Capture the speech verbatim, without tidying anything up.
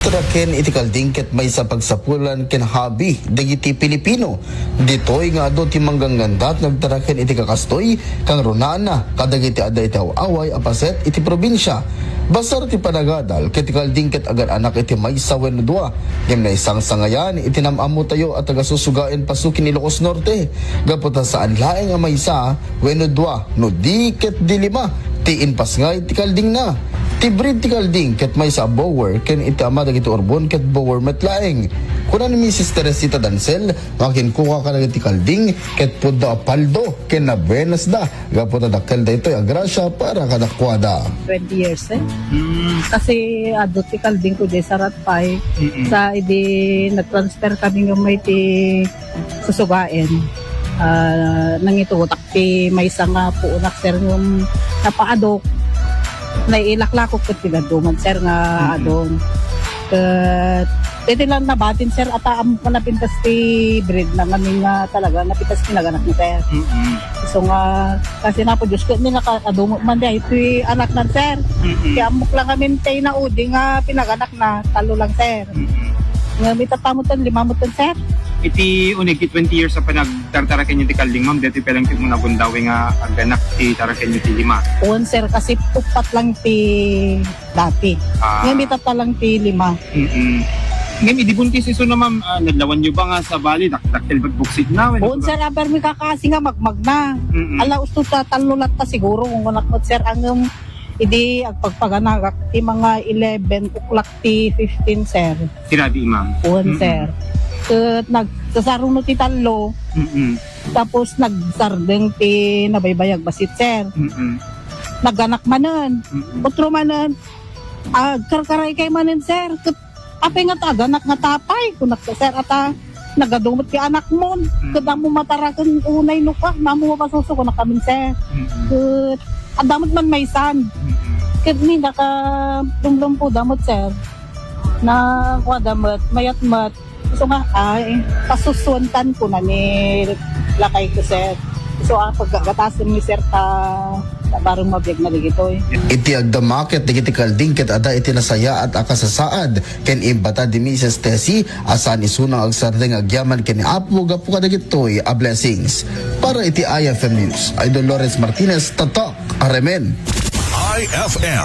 Taraken iti kalding ket maysa pagsapulan ken hobby dagiti Pilipino. Ditoy nga adu ti manggangganda nga agtaraken iti kakastoy, kangrunaanna kadagiti adda iti aw-away a paset iti probinsia. Basar ti panagadal ket ti kalding ket agan-anak iti maysa wenno dua. Ngem naisangsangayan iti nam-ammotayo a taga-Susugaen Pasukin, Ilocos Norte. Gapu ta saan laeng a maysa wenno dua, no di ket di lima ti impasngay ti kaldingna. Ti breed ti kalding ket maysa a Boer ken iti ama dagiti urbon ket Boer met laeng. Kuna ni Misis Teresita Dancel nga kinkuka kadagiti kalding ket pudno a paldo ken nabuenasda gapu ta dakkel daytoy a grasia para kadakuada. Twenty years, eh. Mm. Kasi adu ti kalding ko diay Saratpay. Mm-mm. Sa idi nag-transfer kami nga may ti Susugaen. Ah, nangitutak ti maysa nga puonak, sir, ngem napaadok. Nailaklakok ket ti dadduma, sir, nga Mm-mm. adun. Ket iti lang nabatin, sir, ata am-, napintas ti breed na ngamin nga talaga napintas ti naganak ni sir. Mm-mm. So nga, kasi napo, Diyos ko, ni nakaadumot man di ay iti anak nan, sir. Mm-mm. Ti ammok lang ngamin ti naudi nga pinaganak na, talo lang, sir. Mm-mm. Nga may tatamutan, limamutan, sir. Iti uneg ti twenty years a panagtartaraken ti kalding, ma'am, dati pa lang ti umuna gundaway nga agganak ti taraken ti lima. Wen, sir, kasi upat lang ti dati. Ah. Nga may tata lang ti lima. Mm-mm. Ngem, idi buntis isu na, ma'am, ah, nadlawan nyo ba nga sa bali, dak-, dakkel bat buksit na? Wen, sir, aber mi kakasi nga magmagna. Mm-mm. Ala, usto ta, talo latta siguro, kung kunak met, sir, angem, idi agpagpaganagak ti mga eleven o'clock ti fifteen, sir. Ti rabii, ma'am. Wen, Mm-mm. sir. Ket nagsasaruno ti tallo, Mm-mm. tapos nagsardeng ti nabaybayag bassit, sir. Mm-mm. Naganak manen. Mm-mm. Utro manen, agkarkaray kay manen, sir. Ket apay nga ta aganak nga tapay? Kunak, sir, ata nagadumot ti anakmon. Mm. Ket ammo mataraken unay no ka, ammo mapasuso, kunak amin, sir. Mm-mm. Ket adda met man maysan. Mm-mm. Ket ni naka lumlumpo da met, sir. Nakuada met, mayat met. So nga, ay, pasusuentan, kuna ni lakay ko, sir. So, ah, paggagatasen ni sir ta, ta bareng mabiag na digitoy. Iti agdama ket dagiti kalding ket adda iti nasayaat a kasasaad ken imbata di Misis Tessie a saan isuna nga agsardeng agyaman ken ni Apo gapu kadagitoy a blessings. Para iti I F M News, Idol Lawrence Martinez, tatak, Aremen. I F M.